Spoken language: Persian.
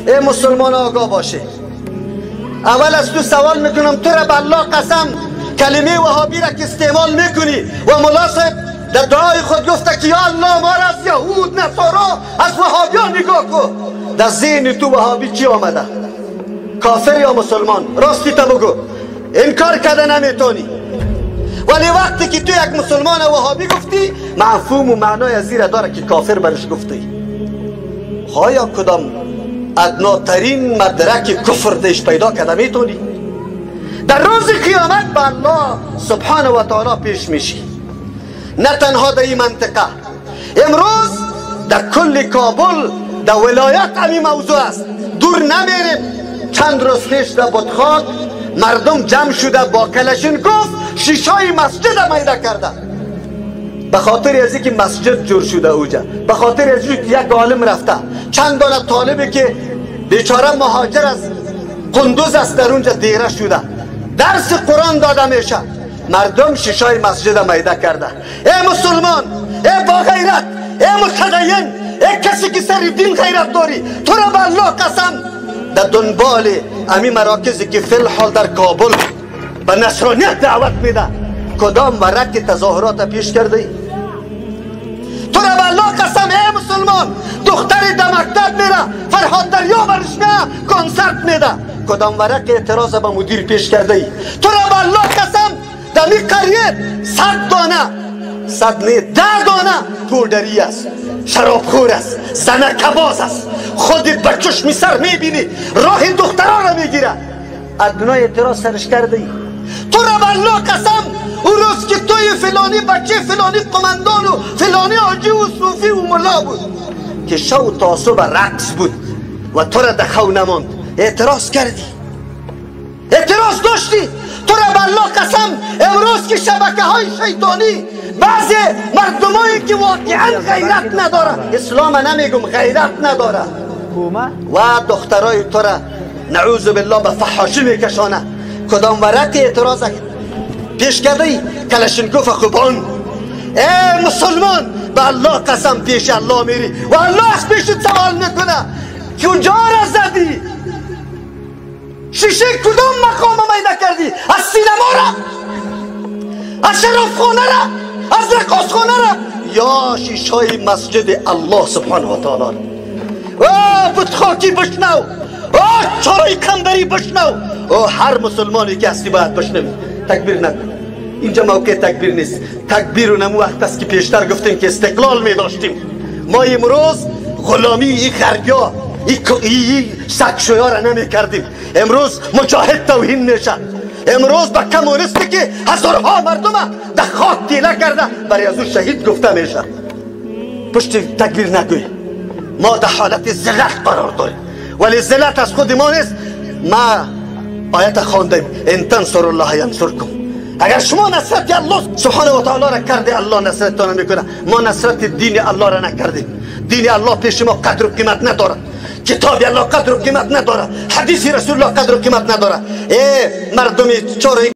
ای مسلمان آگاه باشه. اول از تو سوال میکنم، تو را به الله قسم، کلمه وهابی را که استعمال میکنی و ملا صاحب در دعای خود گفته که یا الله ما را از یهود، نصارا، از وهابیان نگاه کن، در ذهن تو وهابی چی آمده؟ کافر یا مسلمان؟ راستی تا بگو، انکار کرده نمیتونی. ولی وقتی که تو یک مسلمان وهابی گفتی، مفهوم و معنای از زیر داره که کافر برش گفتی. آیا کدام ادناترین مدرک کفر دیش پیدا کرده میتونی؟ در روز قیامت به الله سبحانه و تعالی پیش میشی. نه تنها در این منطقه، امروز در کل کابل، در ولایت همین موضوع است. دور نمیریم، چند روز پیش در بطخاک مردم جمع شده با کلشینکوف شیشای مسجد میده کرده، به خاطر از اینکه مسجد جور شده اوجا، به خاطر از اینکه یک عالم رفته، چند دانه طالبی که بیچاره مهاجر از قندوز است در اونجا دیره شده، درس قرآن داده میشه، مردم شیشای مسجد میده کرده. ای مسلمان، ای با غیرت، ای متدین، ای کسی که سر دین غیرت داری، تو را به الله قسم، در دنبال امی مراکزی که فی الحال در کابل به نصرانیت دعوت میده، کدام ورق تظاهرات پیش کرده ای؟ تو را به الله قسم ای مسلمان، دختری در مکتب میره، فرهاد دریا برش میه، کنسرت میده، کدام ورق اعتراض به مدیر پیش کرده ای؟ تو را به الله قسم، در می قریه 100 دانه، 100 نه 10 دانه پودری است، شرابخور است، زنکباز است، خودت به چشم سر میبینی، راه دختران را میگیره، ادنای اعتراض سرش کرده ای؟ تو را به الله قسم، اون روز که توی فلانی بچه فلانی قمندان و فلانی حاجی و صوفی و ملا بود که شو تا صبح رقص بود و تو را دخو نماند، اعتراض کردی، اعتراض داشتی. تو را به الله قسم، امروز که شبکه های شیطانی، بعضی مردمایی که واقعا غیرت نداره، اسلام نمیگم، غیرت نداره، و دخترای تو را نعوذ بالله به فحاشی میکشانه، کدام ورق اعتراض پیش کرده ای؟ کلشینکوف خوبان. ای مسلمان، به الله قسم پیش الله میری و الله از پیشت سوال میکنه کجا را زدی؟ شیشه کدام مقام میده کردی؟ از سینما را، از شرافخانه را، از رقاصخانه را، یا شیشه مسجد الله سبحانه و تعالی را؟ او بتخاکی بشنو، او چارای کمبری بشنو، او هر مسلمانی که هستی باید بشنوی. تکبیر نکن، اینجا موقع تکبیر نیست. تکبیر و نمو وقت است که پیشتر گفتیم که استقلال می داشتیم. ما امروز غلامی این غربیا، این سگشویا را نمی کردیم. امروز مجاهد توهین میشه، امروز به کمونیستی که هزارها مردم در خاک تیله کرده برای از او شهید گفته میشه. پشت تکبیر نگوی، ما در حالت ذلت قرار داریم، ولی ذلت از خود ما نیست. ما آیت خواندیم، ان تنصر الله ینصرکم، اگر شما نصرت الله سبحانه و تعالی را کرده، الله نصرتان میکنه. ما نصرت دین الله را نکردیم. دین الله پیش ما قدر و قیمت نداره، کتاب الله قدر و قیمت نداره، حدیث رسول الله قدر و قیمت نداره. ای مردم چاره